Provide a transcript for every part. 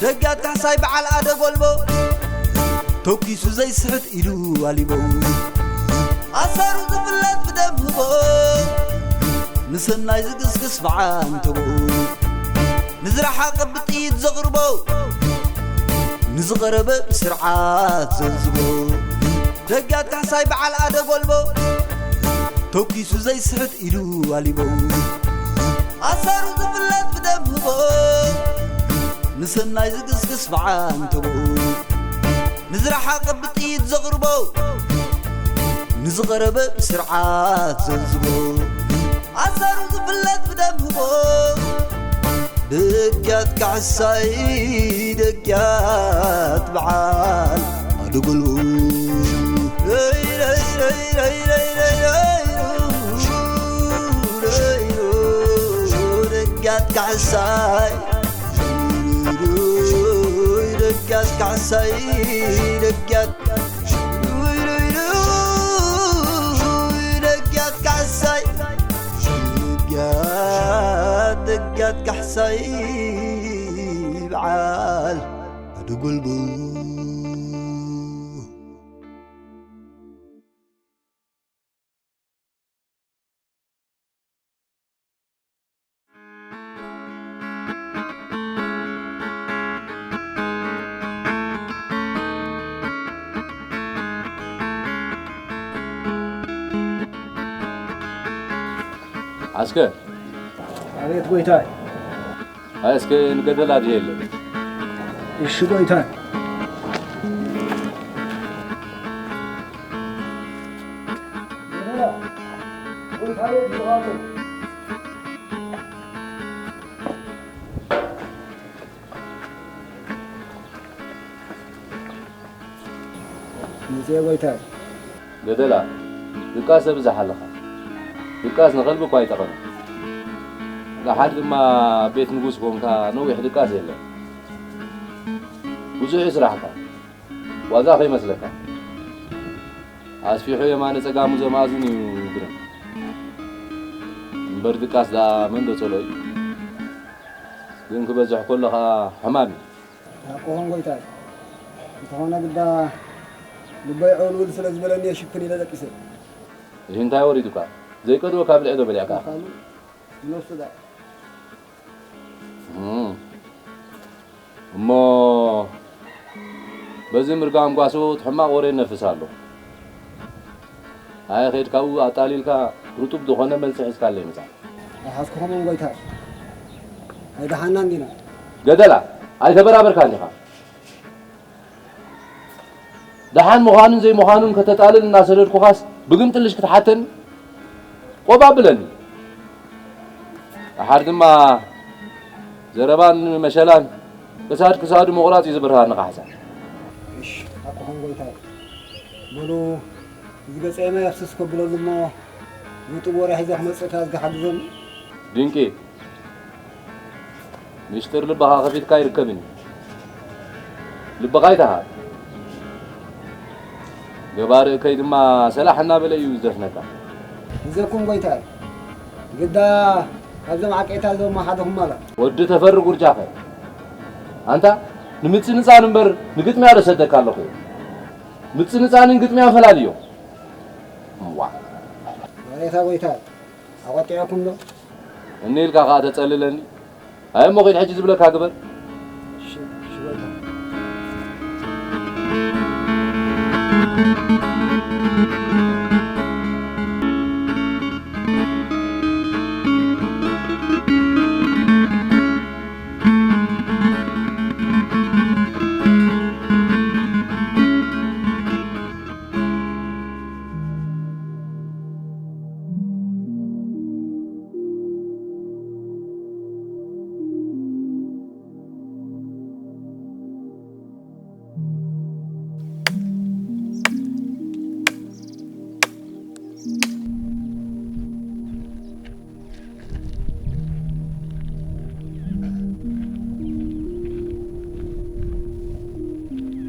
ደጋት ካሕሳይ በዓል ኣደ ጎልቦ፣ ተኪሱ ዘይስሕት ኢዱ ኣሊቦ። ኣሳሩ ዝፍለጥ ብደም ህቦ፣ ንሰናይ ዝግስግስ ብዓንተቦ። ንዝረሓቐ ብጥይት ዘቕርቦ፣ ንዝቐረበ ብስርዓት ዘልዝቦ። ደጋት ካሕሳይ በዓል ኣደ ጎልቦ፣ ተኪሱ ዘይስሕት ኢዱ ኣሊቦ። ኣሳሩ ዝፍለጥ ብደም ህቦ፣ ንሰናይ ዝግስግስ ብዓንተቦ። ንዝረሓቐ ብጥይት ዘቕርቦ፣ ንዝቐረበ ብስርዓት ዘልዝቦ። ኣሳሩ ዝፍለጥ ብደም ህቦ። ደጋት ካሕሳይ፣ ደጋት በዓል ኣደ ጎልቦ። ደጋት ካሕሳይ፣ ደጋት ካሕሳይ፣ ደጋት ደጋት ካሕሳይ፣ ደጋት፣ ደጋት ካሕሳይ በዓል ኣደ ጎልቦ። ዓስከር። ኣቤት ጎይታይ። ኣይ፣ እስከ ንገደላ ድየ የለ? እሺ ጎይታይ። ገደላ፣ ጎይታይ ይባርክ። መጽየ ጎይታይ። ገደላ፣ ድቃስ ተብዝሕ ኣለኻ። ድቃስ ንኸልቢ እኳ ኣይጠቐምን። ደሓር ድማ ኣብ ቤት ንጉስ ኮንካ ነዊሕ ድቃስ የለን። ብዙሕ እዩ ስራሕካ። ዋዛ ከይመስለካ። ኣስፊሑ የማነ ጸጋሙ ዘማእዝን እዩ ግርም። እምበር ድቃስ ደኣ መን ዶ ጸልኦ እዩ? ግን ክበዝሕ ከሎ ኸኣ ሕማም እዩ። ሓቅኹም ጎይታይ። እንተኾነ ግዳ ልበይ ዕውልውል ስለ ዝበለኒ እየ ሽፍን ኢለ ደቂሰ። እዚ እንታይ ወሪዱካ? ዘይቀድወካ ብልዒ ዶ በሊዕካ? ኣካሉ ይነሱ ደኣ። እም። እሞ በዚ ምርጋም ጓሶት ሕማቕ ወረ ይነፍስ ኣሎ። ኣየ ኸድካ ኣብኡ ኣጣሊልካ ርጡብ ዝኾነ መልሲ ሒዝካለይ ምጻእ። ኣይሓዝኩኹምን ጎይታይ። ኣይደሓናን ዲና? ገደላ፣ ኣይተበራበርካን ዲኻ? ደሓን ምዃኑን ዘይምዃኑን ከተጣልል እናሰደድኩኻስ ብግምጥልሽ ክትሓተኒ? ቆብ ኣብለኒ። ደሓር ድማ ዘረባን መሸላን ክሳድ ክሳዱ ምቑራጽ እዩ ዝብርሃኒ ካሕሳ። እሽ፣ ሓቅኹም ጎይታይ። በሉ፣ እዚ ገጸይ ማይ ኣፍስስ ከብለሉ እሞ፣ ርጡብ ወረ ሒዘ ክመጽእ እታ ዝሓግዞም። ድንቂ። ሚስጥር ልብኻ ከፊትካ ኣይርከብን እዩ። ልብኻ ኣይትሃብ። ገባር እከይ ድማ ሰላሕ እናበለ እዩ ዝደፍነካ። እዘኩም ጎይታይ፣ ግዳ ካብዞም ዓቀይታ እዞም ሓደ ኩማላ። ወዲ ተፈሪ ጉርጃኸ። ኣንታ ንምጽንጻን እምበር ንግጥምያ ዶ ሰደካ ኣለኹ? ምጽንጻንን ግጥምያን ፈላልዮ። እዋ። ባሬታ ጎይታይ፣ ኣቆጢዐኩም ዶ? እኒ ኢልካ ኸዓ ተጸልለኒ። ኣይ እሞ ኺድ ሕጂ ዝብለካ ግበር። እሺ፣ እሺ በቃ።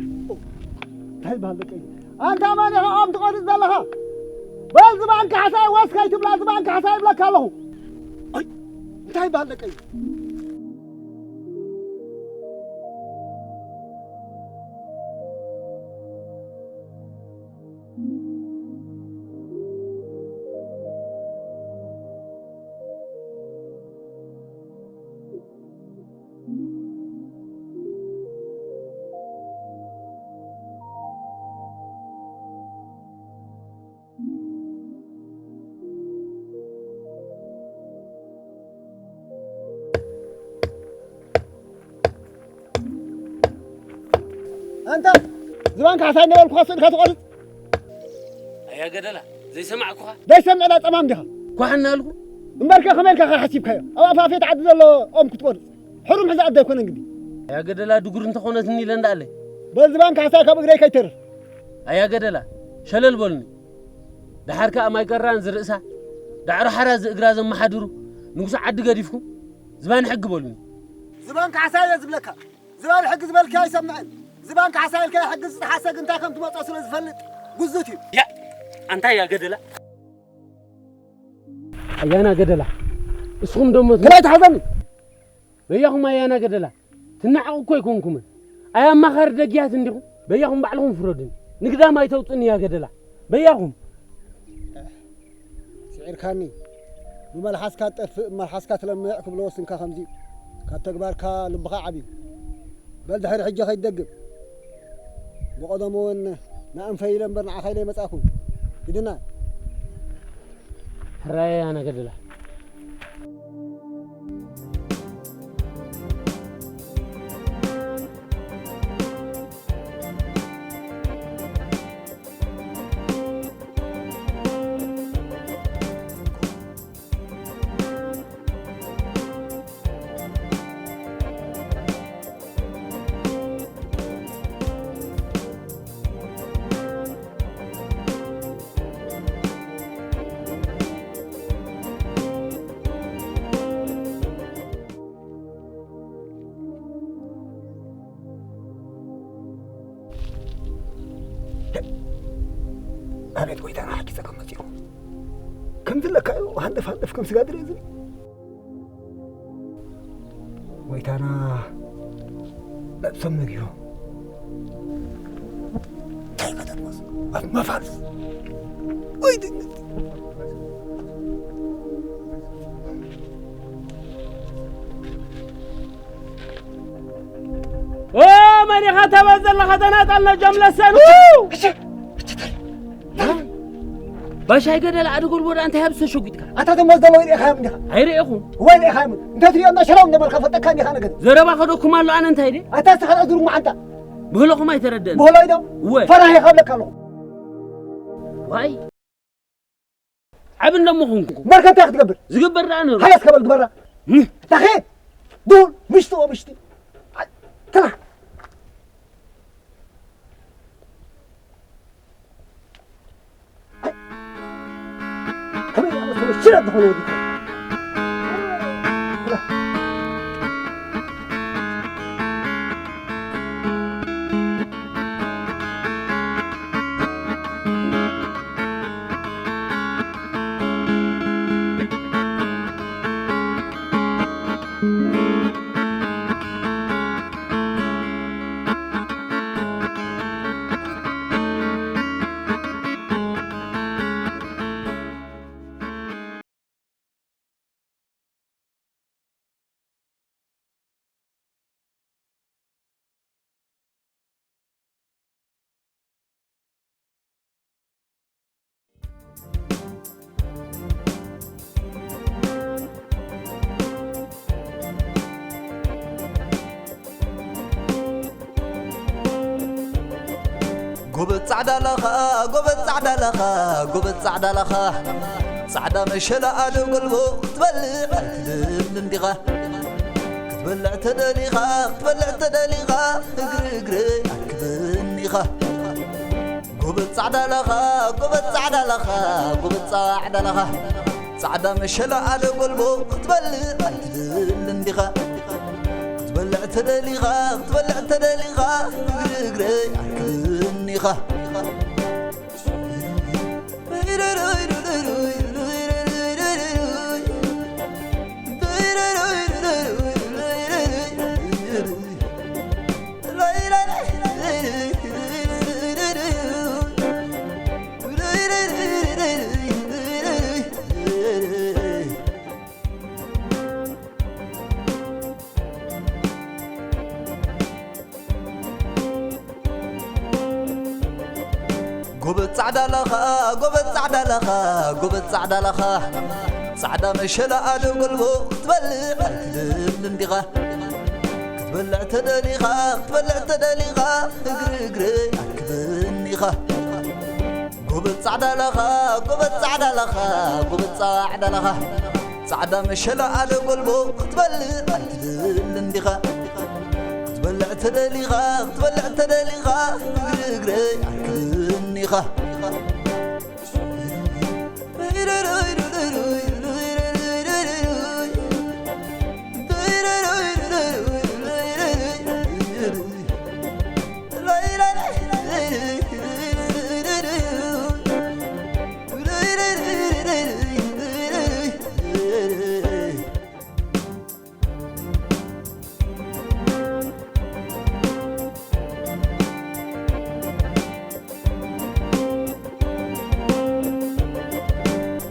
እንታይ ዝበሃል ደቀይ? ኣንታ መን ኢኻ ኦም ትቐርጽ ዘለኻ? በል ዝባን ካሕሳይ ወስ ከይትብላ ዝባን ካሕሳይ ይብለካ ኣለኹ። ኣይ፣ እንታይ ይበሃል ደቀይ? ኣንታ ዝባን ካሕሳይ ነበርኩኻ ስእልካ ትቖርጽ። ኣያ ገደላ፣ ዘይሰማዕኩኻ? ዘይሰምዕና ጸማም ዲኻ? ኳሕ እናልኩ? እምበርከ ከመይ ኢልካ ኸ ሓሲብካዮ? ኣብ ኣፋፌት ዓዲ ዘሎ ኦም ክትቆርጽ? ሕሩም ሕዚ ኣደ ኣይኮነን ግዲ። ኣያ ገደላ፣ ድጉር እንተኾነትኒ ኢለ እንዳኣለይ። በል ዝባን ካሕሳይ ካብ እግረይ ከይተርፍ። ኣያ ገደላ፣ ሸለል በሉኒ። ደሓር ከኣ ማይ ቀራን ዝርእሳ፣ ዳዕሮ ሓራ ዝእግራ ዘመሓድሩ ንጉስ ዓዲ ገዲፍኩም ዝባን ሕጊ በሉኒ። ዝባን ካሕሳይ እየ ዝብለካ። ዝባን ሕጊ ዝበልካዮ ኣይሰምዕን። ዝባን ካሕሳይ ኢልካዮ ሕጊ ዝጠሓሰ ግን እንታይ ከም ትመጾ ስለ ዝፈልጥ ግዙት እዩ። ያ፣ ኣንታ ኣያ ገደላ። ኣያና ገደላ። እስኹም ደሞ ግን ኣይትሓዘኒ። በያኹም ኣያና ገደላ። ትናዓቑ እኮ ኣይኮንኩምን። ኣይ ኣማኻሪ ደግያት እንዲኹም። በያኹም ባዕልኹም ፍረዱኒ። ንግዳም ኣይተውፅእኒ እያ ገደላ። በያኹም። ስዒርካኒ። ብመልሓስካ ትጠፍእ፣ ብመልሓስካ ትለምዕ ክብሎ ወስንካ ከምዚ እዩ። ካብ ተግባርካ ልብኻ ዓብዩ። በል ድሕሪ ሕጂ ከይትደግም። ብቐደሙ እውን ንኣንፈይ ኢለ እምበር ንዓኻ ኢለ ኣይመጻእኩን። ግድና። ሕራይ ኣነ ገደላ። ኣቤት ጎይታና፣ ሕጂ ጸገም መጺኡ። ከምዚ ኣለካ እዩ፣ ሃንደፍ ሃንደፍ ከም ስጋ ድሬ ዝብል። ጎይታና ነብሶም ነጊሮም። እንታይ ከተትመስ? ኣብ መፋርስ። ወይ ድንግል። ኦ፣ መን ኢኻ ተበል ዘለኻ? ተናጠል ነጆም ለሰኑ። እሺ፣ እሺ፣ ተይ። ባሻይ ገደል ኣደ ጎልጎል እንታይ ኣብ ዝተሸጉጥካ? ኣታ ተመዘ ወይ ዲኻ ዲኻ? ኣይርእኹም። ወይ ዲኻ ምን? እንታይ ትሪኦ እንዳ ሸራው እንደ መልካ ፈጠካ ዲኻ ነገር። ዘረባ ከደኩም ኣሎ ኣነ እንታይ ደ? ኣታ ተኸራ ዝሩ ማዓንታ። ብህሎኹም ኣይተረደን። ብህሎ ኢዶ? ወይ። ፈራህ ኢኻ ብለካ ኣለኹ። ዋይ። ዓብ እንደሞ ኹንኩ። እምበርከ እንታይ ክትገብር? ዝግበር ደኣ ነሩ። ሃለስ ከበል ግበራ። እህ። ታኸ ዱል ምሽቲ ወምሽቲ። ኣይ፣ ተና። ኣይ፣ ከመይ ዝኣመሰለ ሽረት ዝኾነ ወዲ። ጎበዝ ጻዕዳ ላኻ፣ ጎበዝ ጻዕዳ ላኻ፣ ጎበዝ ጻዕዳ ላኻ። ጻዕዳ መሸላ ኣደ ጎልቦ ክትበልዕ ኣይትደልን ዲኻ? ክትበልዕ ተደሊኻ፣ ክትበልዕ ተደሊኻ፣ እግሪ እግረይ ኣርክበኒ ኢኻ። ጎበዝ ጻዕዳ ላኻ፣ ጎበዝ ጻዕዳ ላኻ፣ ጎበዝ ጻዕዳ ላኻ። ጻዕዳ መሸላ ኣደ ጎልቦ ክትበልዕ ኣይትደልን ዲኻ? ክትበልዕ ተደሊኻ፣ ክትበልዕ ተደሊኻ፣ እግሪ እግረይ ኣርክበኒ ኢኻ። ጎበዝ ጻዕዳ ላኻ፣ ጎበዝ ጻዕዳ ላኻ፣ ጎበዝ ጻዕዳ ላኻ። ጻዕዳ መሸላ ኣደ ጎልቦ ክትበልዕ ኣይትደልን ዲኻ? ክትበልዕ ተደሊኻ፣ ክትበልዕ ተደሊኻ፣ እግሪ እግረይ ኣርክበኒኻ። ጎበዝ ጻዕዳ ላኻ፣ ጎበዝ ጻዕዳ ላኻ፣ ጎበዝ ጻዕዳ ላኻ። ጻዕዳ መሸላ ኣደ ጎልቦ ክትበልዕ ኣይትደልን ዲኻ? ክትበልዕ ተደሊኻ፣ ክትበልዕ ተደሊኻ፣ እግሪ እግረይ ኣርክበኒኻ።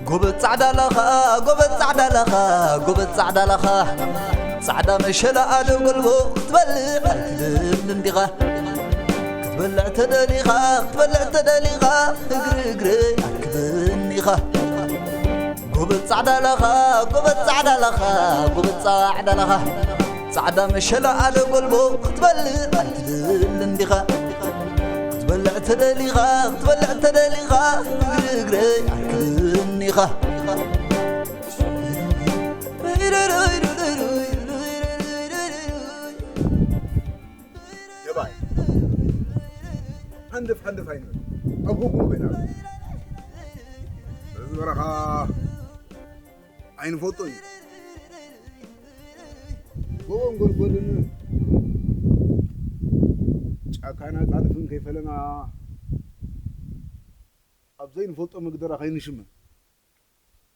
ጎበዝ ጻዕዳ ላኻ፣ ጎበዝ ጻዕዳ ላኻ፣ ጎበዝ ጻዕዳ ላኻ። ጻዕዳ መሸላ ኣደ ጎልቦ ክትበልዕ ኣይትደልን ዲኻ? ክትበልዕ ተደሊኻ፣ ክትበልዕ ተደሊኻ፣ እግሪ እግረይ ኣርክበኒኻ። ጎበዝ ጻዕዳ ላኻ፣ ጎበዝ ጻዕዳ ላኻ፣ ጎበዝ ጻዕዳ ላኻ። ጻዕዳ መሸላ ኣደ ጎልቦ ክትበልዕ ኣይትደልን ዲኻ? ክትበልዕ ተደሊኻ፣ ክትበልዕ ተደሊኻ፣ እግሪ እግረይ ኣርክበኒኻ። የባይ፣ ሃንደፍ ሃንደፍ ኣይንበል። ኣብ ጎጉም ኮይና። እዚ በረኻ ኣይንፈልጦ እዩ። ጎቦን ጎልጎልን ጫካና ጻድፍን ከይፈለና ኣብ ዘይንፈልጦ መግደራ ከይንሽመም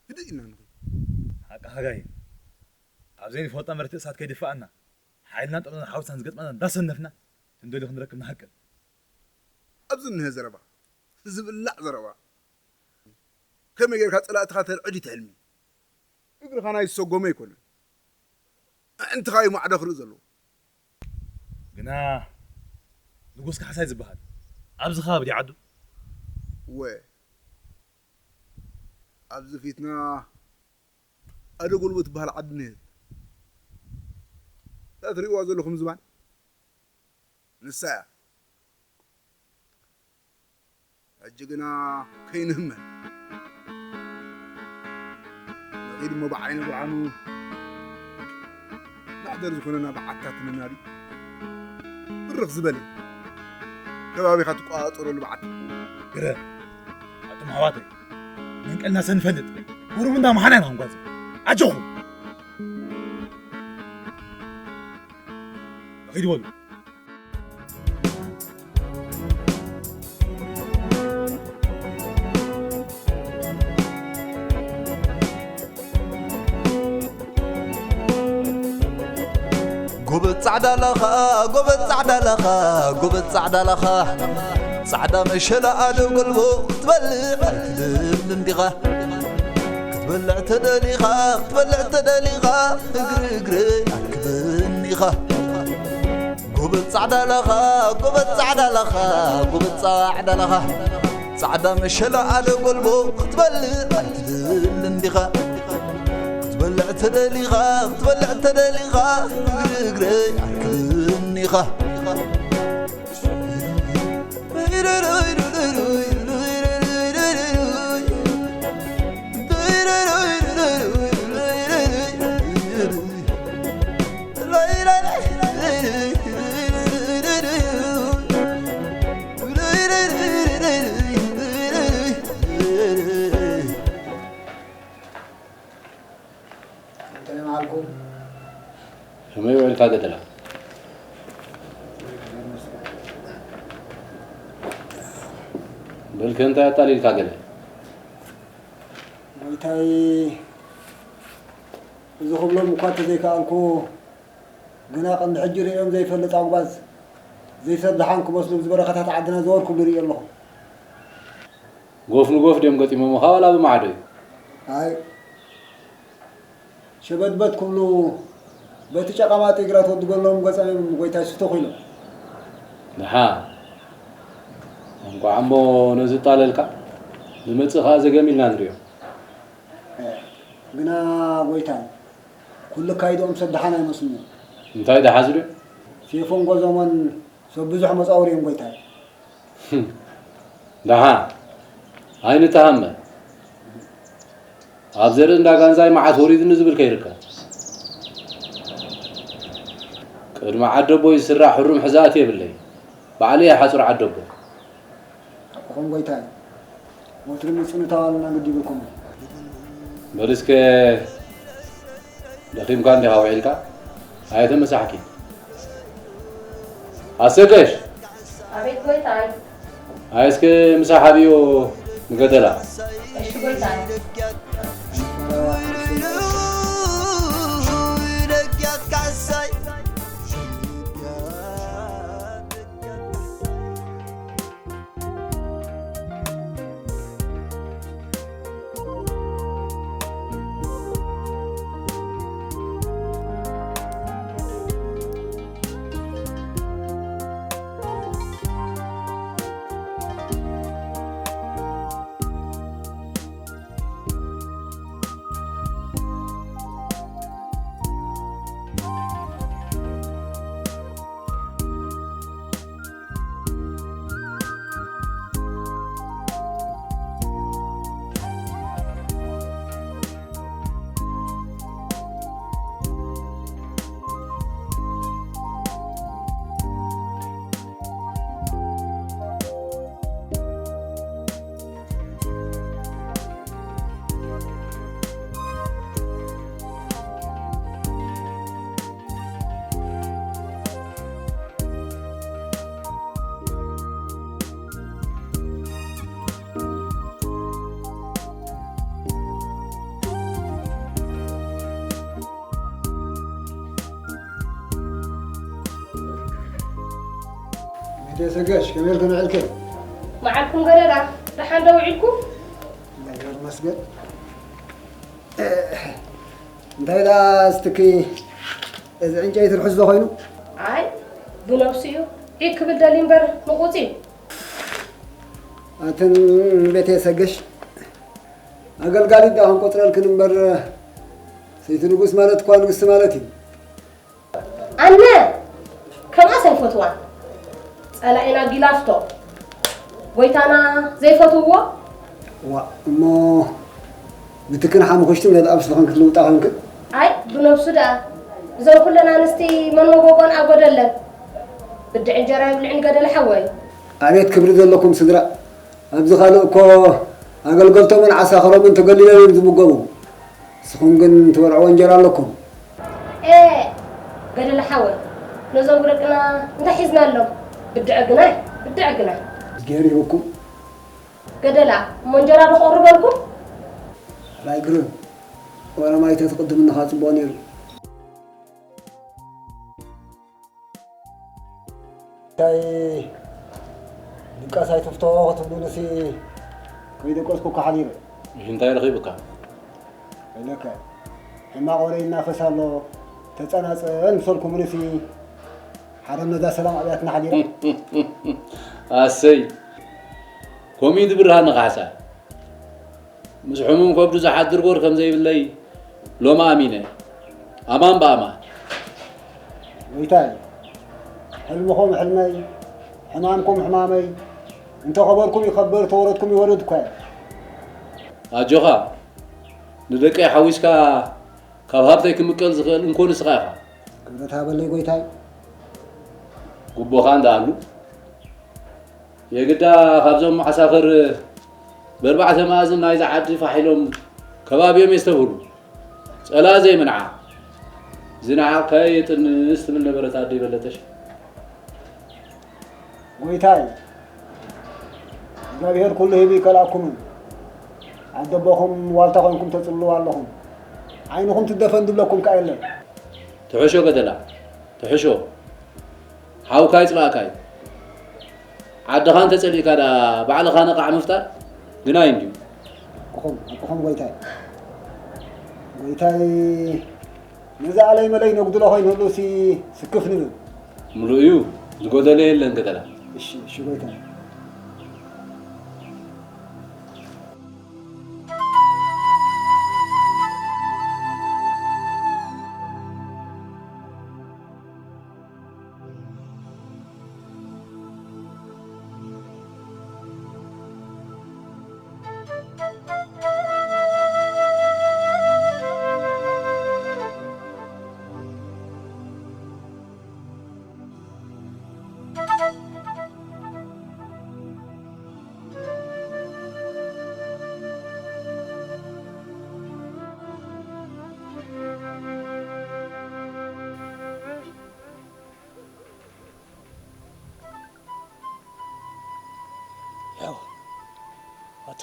ህድእ ኢልና ንኸይድ። ሓቂ ሓጋይ፣ ኣብ ዘይንፈልጦ መሬት እሳት ከይድፍኣና፣ ሓይልናን ጥበብናን ሓዊስና ዝገጥመና እንዳሰነፍና፣ ትንደልዮ ክንረክብ ንሃቅን። ኣብዚ እኒሀ ዘረባ፣ ዝብላዕ ዘረባ። ከመይ ጌርካ ጸላእትኻ ተልዕድ እዩ እቲ ሕልሚ። እግርኻ ናይ ዝሰጎመ ኣይኮነን። ኣዕንትኻ እዩ ማዕዶ ክርኢ ዘለዎ። ግና ንጉስ ካሕሳይ ዝበሃል ኣብዚ ከባቢ ድዩ ዓዱ? እወ፣ ኣብዚ ፊትና ኣደ ጎልቦ ትበሃል ዓዲ እኒሀት። እታ ትርእይዋ ዘለኹም ዝባን ንሳ እያ። ሕጂ ግና ከይንህመል፣ ንኺድ እሞ ብዓይነ ብርሃኑ ማሕደር ዝኾነና በዓታት ንናዲ። ብርኽ ዝበለ ከባቢኻ ትቆጻጸረሉ በዓት። ግረ፣ ኣቱም ኣሕዋተይ፣ መንቀልና ሰንፈልጥ፣ ቁሩብ እንዳ መሓና ኢና ክንጓዝ። ኣጆኹም። ኺድ በሉ። ጎበዝ ጻዕዳ ላኻ፣ ጎበዝ ጻዕዳ ላኻ፣ ጎበዝ ጻዕዳ ላኻ። ጻዕዳ መሸላ ኣደ ጎልቦ ክትበልዕ ኣይትደልን ዲኻ? ክትበልዕ ተደሊኻ፣ ክትበልዕ ተደሊኻ፣ እግሪ እግረይ ኣርክበኒኻ። ጎበዝ ጻዕዳ ላኻ፣ ጎበዝ ጻዕዳ ላኻ፣ ጎበዝ ጻዕዳ ላኻ። ጻዕዳ መሸላ ኣደ ጎልቦ ክትበልዕ ኣይትደልን ዲኻ? ክትበልዕ ተደሊኻ፣ ክትበልዕ ተደሊኻ፣ እግሪ እግረይ ኣርክበኒኻ። እንታይ መዓልኩም? ከመይ ውዒልካ ገደላ? በልከ እንታይ ኣጣሊልካ ገለ? ጎይታይ፣ እዚ ክብሎም እኳ እንተዘይከኣልኩ፣ ግና ቅድሚ ሕጂ ርእዮም ዘይፈልጥ ኣጉባዝ፣ ዘይሰብ ደሓን ክመስሉ ኣብዚ በረኻታት ዓድና ዘወር ክብሉ ርእየ ኣለኹ። ጎፍ ንጎፍ ድዮም ገጢሞምኻ ዋላ ብማዕዶ እዩ? ኣይ፣ ሸበድበድ ክብሉ በቲ ጨቓማጢ ግራት ወዲ ጎሎም ገጾም እዮም ጎይታይ ሱቱኽ ኢሎም። ደሓ፣ እንቋዕ እሞ ነዚ እጣለልካ፣ ዝመጽእ ኸኣ ዘገም ኢልና ንርእዮ። እ፣ ግና ጎይታይ፣ ኩሉ ኣካይድኦም ሰብ ደሓን ኣይመስሉን እዮም። እንታይ ደሓዙ ድዮም? ቴፎን ጎዞሞን ሰብ ብዙሕ መጻውር እዮም ጎይታይ። ደሓ ኣይንተሃመ። ኣብ ዘርኢ እንዳ ጋንዛይ መዓት ወሪዱኒ ዝብል ከይርከብ። ቅድሚ ዓደቦይ ዝስራሕ ሕሩም ሕዛእቲ የብለይ። ባዕለይ እየ ሓጹር ዓደቦ። ሓቅኹም ጎይታይ፣ ወትሩ ምጽንታው ኣለና ግዲ ይብልኩም። በል እስከ ደኺምካ እንዲኻ ውዒልካ? ኣይተመሳሕኪ። ኣሰገሽ! ኣቤት ጎይታይ። ኣይ እስከ ምሳሕ ኣብዮ ንገደላ። እሺ ጎይታይ። ቤተሰገሽ ከመይ ኢልክን ውዒልክን? መዓልኩም ገደዳ ደሓን ዶ ውዒልኩም? እግዚኣብሔር ይመስገን። እንታይ ደኣ ስትኪ፣ እዚ ዕንጨይቲ ርሑስ ዶ ኮይኑ? ኣይ ብነብሱ እዩ። ዒግ ክብል ደልዩ እምበር ንቑጽ እዩ። ኣትን ቤተሰገሽ፣ ኣገልጋሊት ደኣ ክንቆጽረልክን እምበር፣ ሰይቲ ንጉስ ማለት እኳ ንግስቲ ማለት እዩ። ኣነ ከምኣስ ኣይፈትዋን። ጸላኢና ጊላፍቶ፣ ጎይታና ዘይፈትውዎ። ዋ፣ እሞ ብትክን ሓሙኽሽቲ ነቲ ኣብ ስልኽን ክትልውጣ ኾንክን? ኣይ፣ ብነብሱ ደኣ። እዘን ኩለን ኣንስቲ መን መጎጎን ኣጎደለን። ብድዕ እንጀራ ይብልዕን ገደለ ሓወይ። ኣቤት ክብሪ ዘለኩም ስድራ። ኣብዚ ካልእ እኮ ኣገልገልቶምን ዓሳኽሮምን ተገሊሎም እዮም ዝምገቡ። ንስኹም ግን ትበልዕዎ እንጀራ ኣለኩም። ኤ፣ ገደለ ሓወይ፣ ነዞም ብደቅና እንታይ ሒዝናሎም? ብድዐ ግናይ፣ ብድዐ ግናይ። ገይሩ ይህብኩም። ገደላ፣ እሞ እንጀራ ዶ ክቕርበልኩም? ራይ ግርም፣ ወረ ማይ ተትቕድምንኻ ጽቡቕ ነይሩ። እንታይ ድቃስ ኣይትፍቶ ክትብሉንሲ ከይደቀስኩ እኮ ሓዲረ። እሺ፣ እንታይ ረኺቡካ? ኢለካ፣ ሕማቕ ወረ ይናፈስ ኣሎ፣ ተጸናጸ ምሰልኩምንሲ ሓደ መዛ ሰላም ኣብያትና ሓዲረ። ኣሰይ፣ ከምኡ እዩ ዝብርሃኒ ካሕሳ። ምስ ሕሙም ከብዱ ዝሓድር ጎር ከም ዘይብለይ ሎሚ ኣሚነ። ኣማን ብኣማን። ጎይታይ፣ ሕልምኹም ሕልመይ፣ ሕማምኩም ሕማመይ፣ እንተ ኸበርኩም ይኸብር፣ ተወረድኩም ይወርድ እኳ እየ። ኣጆኻ፣ ንደቀይ ሓዊስካ ካብ ሃብተይ ክምቀል ዝኽእል እንኮ ንስኻ ኢኻ። ክብረት ሃበለይ ጎይታይ። ጉቦኻ እንዳኣሉ የግዳ ካብዞም ዓሳኽር በርባዕተ መኣዝን ናይዛ ዓዲ ፋሕ ኢሎም ከባቢኦም የስተብህሉ። ጸላእ ዘይምንዓ ዝነዓቕካዮ የጥንስ ትብል ነበረት ኣደይ በለጠሽ። ጎይታይ፣ እግዚኣብሔር ኩሉ ሂቡ ይከልኣኩምን። ኣደቦኹም ዋልታ ኮይንኩም ተጽልልዋ ኣለኹም። ዓይንኹም ትደፈን ዝብለኩም ከኣ የለን። ትሕሾ ገደላ፣ ትሕሾ። ሓውካ ይጽላእካ እዩ። ዓድኻ እንተጸሊእካ ደኣ ባዕልኻ ነቓዕ ምፍጣር ግናይ እንድዩ። ሓቅኹም፣ ሓቅኹም ጎይታይ። ጎይታይ፣ ነዚ ኣለይ መለይ ነጉድሎ ኮይንህሉሲ ስክፍ ንብል። ምሉእ እዩ፣ ዝጎደለ የለን ገደላ። እሺ፣ እሺ ጎይታይ።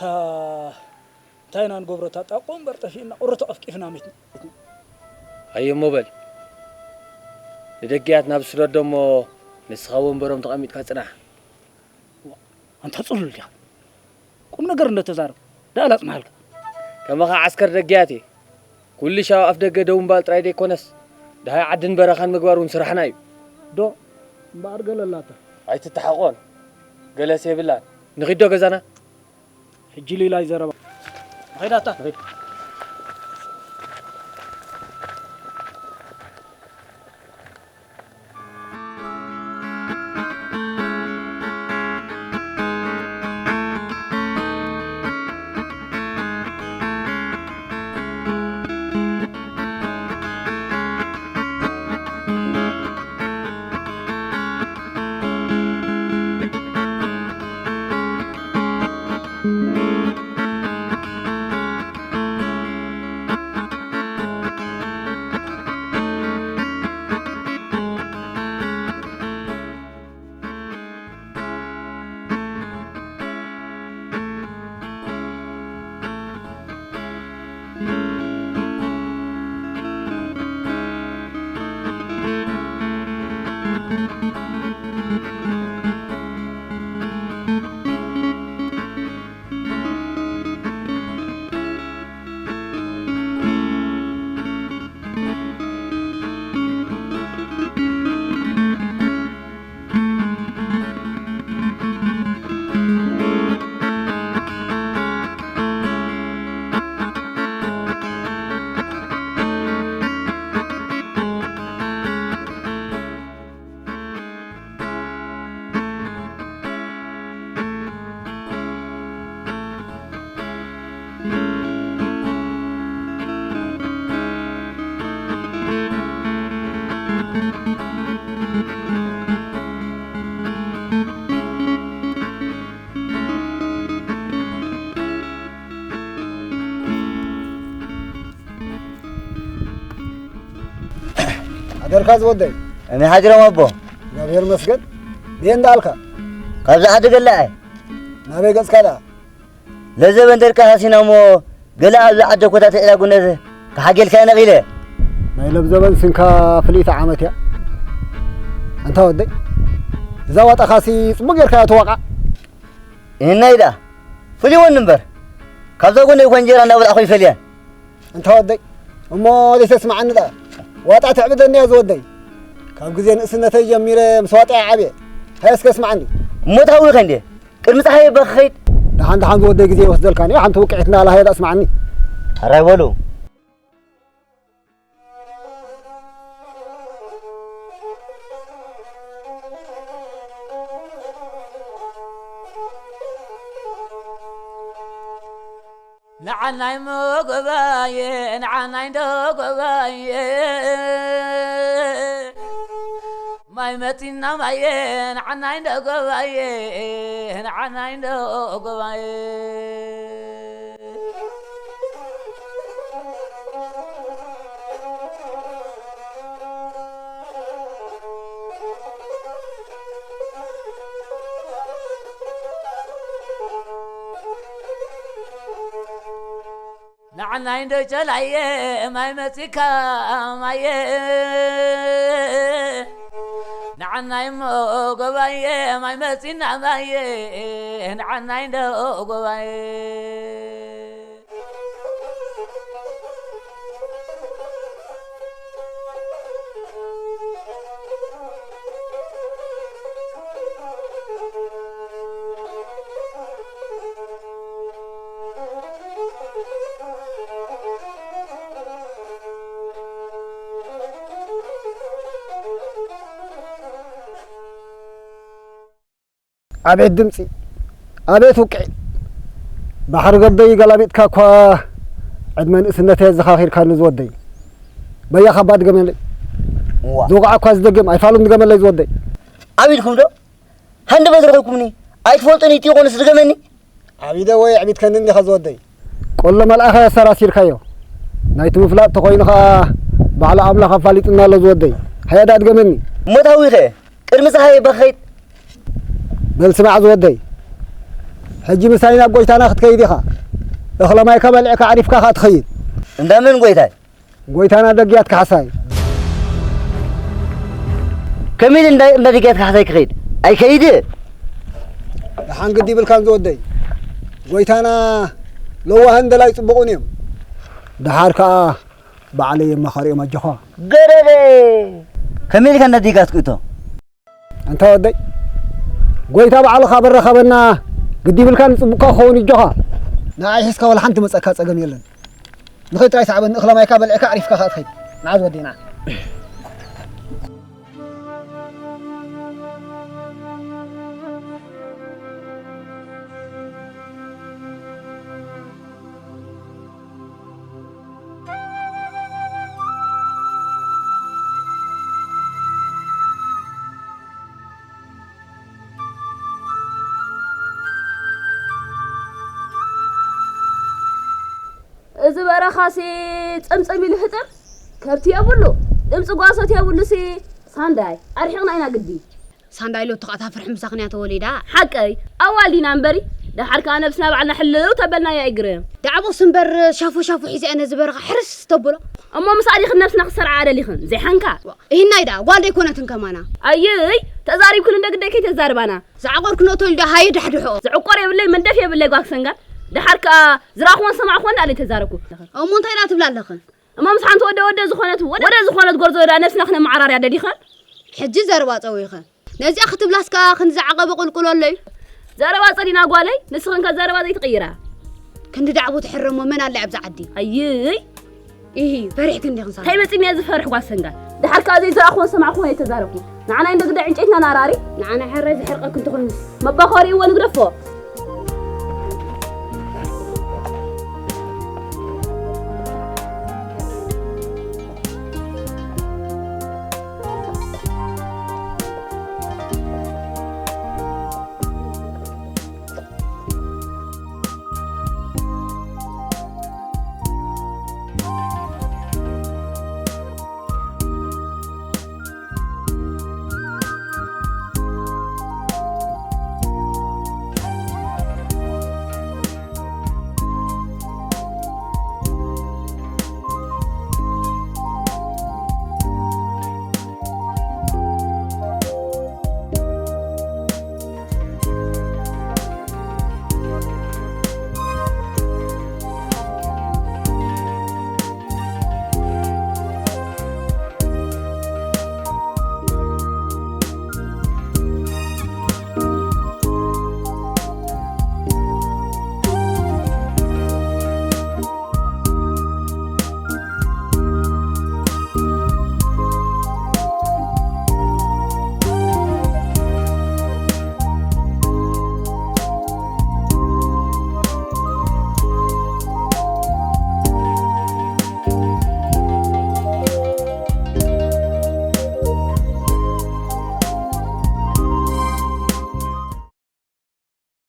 እንታይ ኢና ንገብሮ? እታ ጣቆ እምበር ጠፊእና፣ ቁሪ ተቐፍቂፍና ሚት-፣ ሚት-፣ ኣየሞ በል። ንደጊያት ናብ ስደዶ እሞ ንስኻ ወንበሮም ተቐሚጥካ ጽናሕ። ዋ፣ ኣንታ ጽሉል ዲኻ? ቁም ነገር እንተተዛረብ፣ ደኣ ላጽንሃልካ። ከማኻ ዓስከር ደጊያት እየ። ኩሉ ሻው ኣፍ ደገ ደው ምባል ጥራይ ደይኮነስ፣ ደሃይ ዓድን በረኻን ምግባር እውን ስራሕና እዩ። ዶ፣ እምበኣር ገለ ኣላታ። ኣይትተሓቆን። ገለስ የብላን። ንኺድ ዶ ገዛና? ሕጂ ሊላይ ዘረባ። ንኸይዳታ። ንኸይድ። ሓደርካ ዝወደይ? እመይ ሓዲሮም ኣቦ? እግዚኣብሔር ይመስገን። ብየ እንዳኣልካ? ካብዚ ዓዲ ገለ ኣይ። ናበይ ገጽካ ደኣ? ለዘበን ደርቂ ሃሲና እሞ ገለ ኣብዚ ዓዲ ኮታ ተዒላ ጉነት ክሓጌልካ ነቒለ። ናይ ለብዘበን ስንካ ፍልይቲ ዓመት እያ። ኣንታ ወደይ፣ እዛ ዋጣኻሲ ጽቡቕ ጌርካ እያ ትዋቃ። ይህናይ ደኣ ፍልይወኒ እምበር፣ ካብዛ ጎነይ እኳ እንጀራ እንዳበላዕኹ ይፈልያን። ኣንታ ወደይ፣ እሞ ዘይተስምዓኒ ደኣ፣ ዋጣ ትዕብደኒ እያ ዝወደይ። ካብ ግዜ ንእስነተይ ጀሚረ ምስ ዋጣ እየ ዓብየ። ሃየ እስከ ስምዓኒ። እሞ ታዊኸ እንዴ? ቅድሚ ጸሓይ በክኸይድ። ደሓን ደሓን ዝወደይ ግዜ ይወስደልካ። እኔ ሓንቲ ውቅዒት እንዳላ ሃየ ደኣ ስምዓኒ። ሕራይ በሉ። ንዓናይ መጎባየ፣ ንዓናይ እንዶ ጎባየ። ማይ መቲና ማየ፣ ንዓናይ እንዶ ጎባየ፣ ንዓናይ እንዶ ጎባየ። ንዓናይ እንዶ ጨላየ ማይ መጺካ ማየ፣ ንዓናይ እሞ ጎባየ ማይ መጺና ማየ፣ ንዓናይ እንዶ ጎባየ። ኣቤት ድምጺ፣ ኣቤት ውቅዒ። ባሕሪ ገበይ ገላቢጥካ እኳ ዕድመ ንእስነተይ ኣዘኻኺርካኒ ዝወደይ። በያኻ እባ ድገመለይ። እዋ። ዝወቕዐ እኳ ዝደግም ኣይፋሉን ድገመለይ ዝወደይ። ዓቢድኩም ዶ? ሃንደበት ረኺብኩምኒ። ኣይትፈልጡኒ ትኾኑስ ድገመኒ። ዓቢደ ወይ ኣዕቢድከኒ እንዲኻ ዝወደይ። ቆሎ መልኣኸ ኣሰራሲርካዮ። ናይቲ ምፍላጥ ተኾይኑ ኸኣ ባዕሉ ኣምላኽ ኣፋሊጡና ኣሎ ዝወደይ። ሃየ ደኣ ድገመኒ። እሞ ታዊኸ ቅድሚ ጸሓይ በኸይት። በል ስማዕ ዝወደይ። ሕጂ ምሳይ ናብ ጎይታና ክትከይድ ኢኻ። እኽለ ማይካ በሊዕካ ኣዕሪፍካ ኸኣ ትኸይድ። እንደምን ጎይታይ? ጎይታና ደግያት ካሕሳይ። ከመይ ኢለ እንዳ-፣ እንዳ ደግያት ካሕሳይ ክኸይድ? ኣይከይድ። ደሓን ግዲ ይብልካን ዝወደይ። ጎይታና ለዋህን ደላይ ጽቡቕን እዮም። ደሓር ከኣ ባዕለይ የማኸሪኦም ኣጆኻ። ገረደ! ከመይ ኢልካ እንዳ ደግያት ክእቶ? ኣንታ ወደይ፣ ጎይታ ባዕሉ ካብ ኣረኸበና ግዲ ይብልካ ንጽቡቕካ ክኸውን እዩ ኣጆኻ። ንዓይ ሒዝካ ዋላ ሓንቲ መጸካ ጸገም የለን። ንኸይድ ጥራይ ሰዓበኒ፣ እኽለ ማይካ በሊዕካ ኣዕሪፍካ ከኣ ትኸይድ። ንዓ ዝወደይ ንዓ። እዚ በረኻሲ ጽምጽም ኢሉ ህጥር፣ ከብቲ የብሉ፣ ድምጺ ጓሶት የብሉሲ፣ ሳንዳይ ኣርሒቕና ኢና ግዲ። ሳንዳይ ሎቱ ኸኣ እታ ፍርሒ ምሳኽን እያ ተወሊዳ። ሓቀይ፣ ኣዋልድ ኢና እምበሪ፣ ደሓር ከኣ ነብስና ባዕልና ሕልው ተበልናያ ኣይግርም። ዳዕቦስ እምበር ሻፎ ሻፎ ሒዘ እየ ነዚ በረኻ ሕርስ ተብሎ። እሞ ምስ ኣሊኽን ነብስና ክሰርዓ ኣደሊኽን፣ ዘይሓንካ። ዋ፣ ይህናይ ደኣ፣ ጓል ደይኮነትን ከማና። ኣይይ፣ ተዛሪብክን እንዶ ግዳይ ከይተዛርባና። ዝዓቆርክንኦ ተወሊዳ ሃየ ዳሕድሕኦ። ዝዕቆር የብለይ፣ መንደፍ የብለይ ጓል ሰንጋል። ደሓር ከኣ ዝረኣኽዎን ዝሰማዕኽዎን ደኣ ዘይተዛረብኩ። እሞ እንታይ ደኣ ትብላ ኣለኽን? እሞ ምስ ሓንቲ ወደ ወደ ዝኾነት፣ ወደ ዝኾነት ጎርዞ ደኣ ነብስና ክነመዓራርያ ደሊኽን? ሕጂ ዘረባ ጸዊኸ። ነዚኣ ክትብላስ ከኣ ክንዲ ዝዓቐበ ቁልቁል ኣሎ እዩ። ዘረባ ጸሊና ጓለይ፣ ንስኽን ከ ዘረባ ዘይትቕይራ። ክንዲ ዳዕቦ ትሕረሞ መን ኣለ ኣብዚ ዓዲ? ኣይይ። ኢሂ፣ ፈሪሕክን ዲኽን ሳላ? እንታይ መጺኒ እየ ዝፈርሕ ጓል ሰንጋል? ደሓር ከኣ ዘይዝረኣኹዎን ዝሰማዕኹዎን ኣይተዛረብኩ። ንዓና እንዶ ግዳይ ዕንጨይትና ናራሪ። ንዓና ሕራይ ዝሕርቐክ እንተኾይኑስ? መባኸሪኡ እወ ንግደፎ።